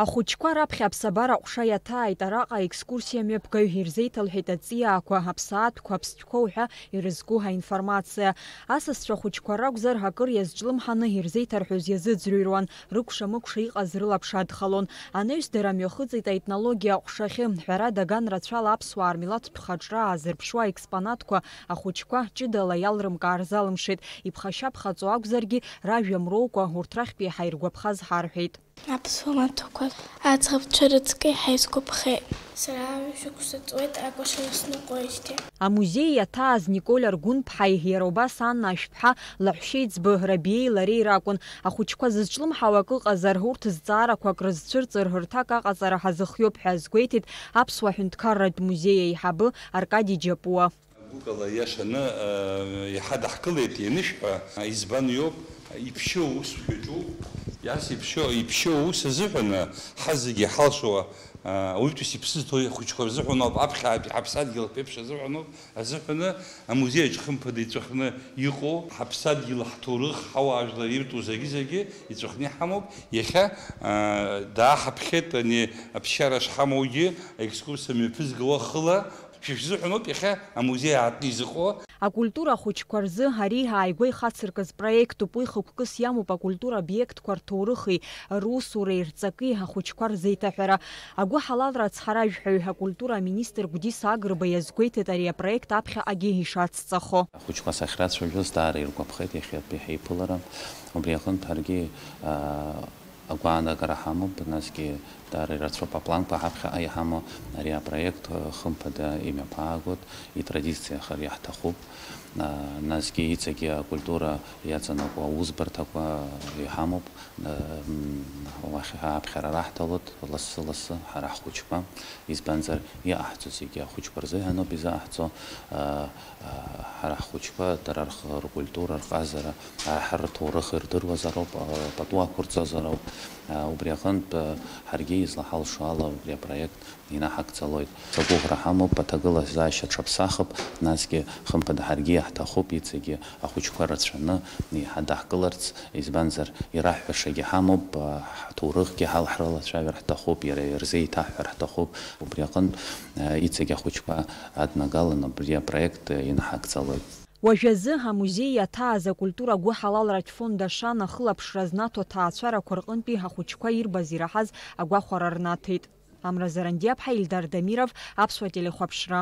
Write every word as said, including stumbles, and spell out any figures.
Ахәыҷқәа раԥхьа аԥсабара аҟәша иаҭааит, араҟа аекскурсиа мҩаԥгаҩ ирзеиҭалҳәеит аҵиаақәа, аԥсаатәқәа, аԥстәқәа уҳәа ирызку аинформациа. Асасцәа ахәыҷқәа ракәзар, акыр иазҿлымҳаны ирзеиҭарҳәоз иазыӡырҩуан, рыкәша-мыкәша иҟаз рылаԥш адхалон. Анаҩс дара мҩахыҵит аетнологиа аҟәшахьы, ҳәарада, аган рацәала аԥсуаа рмилаҭтә хаҿра аазырԥшуа аекспонатқәа ахәыҷқәа ҷыдала иалрымкаар залымшеит, иԥхашьа-ԥхаҵо акәзаргьы, ражәа мроукәа урҭ рахьтә иаҳа иргәаԥхаз ҳарҳәеит. Аԥсуа маҭәақәа аӡӷабцәа рыҵкы иаҳа исгәаԥхеит. Сара ҩажәа шықәса ҵуеит акәашара сныҟәоижьҭеи. Амузеи иаҭааз Николь Аргәынԥҳаи иара убас Анна Ашәԥҳа лаҳәшьеиҵбы Рабиеи лареи ракәын. Ахәыҷқәа зызҿлымҳау акы ыҟазар, урҭ зҵаарақәак рызцәырҵыр, рҭак аҟаҵара ҳазыхиоуп ҳәа азгәеиҭеит Аԥсуа ҳәынҭқарратә музеи аиҳабы Аркади Џьапуа. Гәыкала иашаны, э, иҳадаҳкылеит ианышәҳәа, избан иоуп, иԥшьоу ус шәаҿуп, иас иԥшьоу, иԥшьоу ус азыҳәаны ҳа зегьы ҳалшо, э, ауаҩытәыҩса иԥсы зҭоу ахәыҷқәа рзыҳәан ауп, аԥхьаатәи ҳаԥсадгьыл ҳԥеиԥш азыҳәан ауп, азыҳәаны амузеи аҿы хымԥада иҵәахны иҟоу ҳаԥсадгьыл, ҳҭоурых, ҳауаажәлар иртәу зегьы-зегьы иҵәахны иҳамоуп. Иахьа, э, дааҳаԥхьеит ани аԥсшьара шҳамоугьы, аекскурсиа мҩаԥызгауа хыла, Шәа шәзыҳәаноуп иахьа амузеи аартны изыҟоу. Акультура ахәыҷқәа рзы ари ааигәа ихацыркыз проектуп. Уи хықәкыс иамоуп акультура обиектқәа рҭоурыхи русуреи рҵаки ахәыҷқәа рзеиҭаҳәара. Агәыҳалалра ацҳаражәҳәаҩ, акультура аминистр Гәдиса Агрба иазгәеиҭеит ари апроект аԥхьаҟагьы ишацҵахо. Ахәыҷқәа сахьрацәажәоз даара иргәаԥхеит иахьатәи ҳаиԥылара. Убри аҟынтә ҳаргьы, аа, агәаанагара ҳамоуп, насгьы даара ирацәоуп апланқәа ҳаԥхьаҟа иҳамоу ари апроект, э, хымԥада имҩаԥаагоит, итрадициахар иаҳҭахуп. А, насгьы иҵегьы акультура иаҵанакуа аусбарҭақәа иҳамоуп. Э, м, уахь аԥхьара раҳҭалоит лассы-лассы ҳара ҳхәыҷқәа, избанзар, иҟаҳҵо зегьы ахәыҷқәа рзыҳәаноуп изыҟаҳҵо. А, а, ҳара ҳхәыҷқәа дара рх-, ркультура, рҟазара, а, ҳара рҭоурых ирдыруазароуп, а, пату ақәырҵозароуп. А, убри аҟынтә, а, ҳаргьы излаҳалшо ала убри апроект инаҳагӡалоит. Сагәыӷра ҳамоуп, аҭагылазаашьа ҽаԥсахып, насгьы хымԥада ҳаргьы иаҳҭахуп иҵегьы ахәыҷқәа рацәаны иҳадаҳкыларц, избанзар, ираҳҳәашагьы ҳамоуп, а, ҳҭоурыхгьы ҳал-, ҳрылацәажәар ҳҭахуп, иара ирзеиҭаҳҳәар ҳҭахуп. Убри аҟынтә, а, иҵегь ахәыҷқәа аднагалан абри апроект, а, инаҳагӡалоит. Уажәазы амузеи иаҭааз акультура гәыҳалалратә фонд Ашана ахылаԥшра знаҭо аҭаацәарақәа рҟынтәи ахәыҷқәа ирбаз ираҳаз агәахәара рнаҭеит. Амра Зарандиаԥҳа, Ильдар Дамиров, Аԥсуа телехәаԥшра.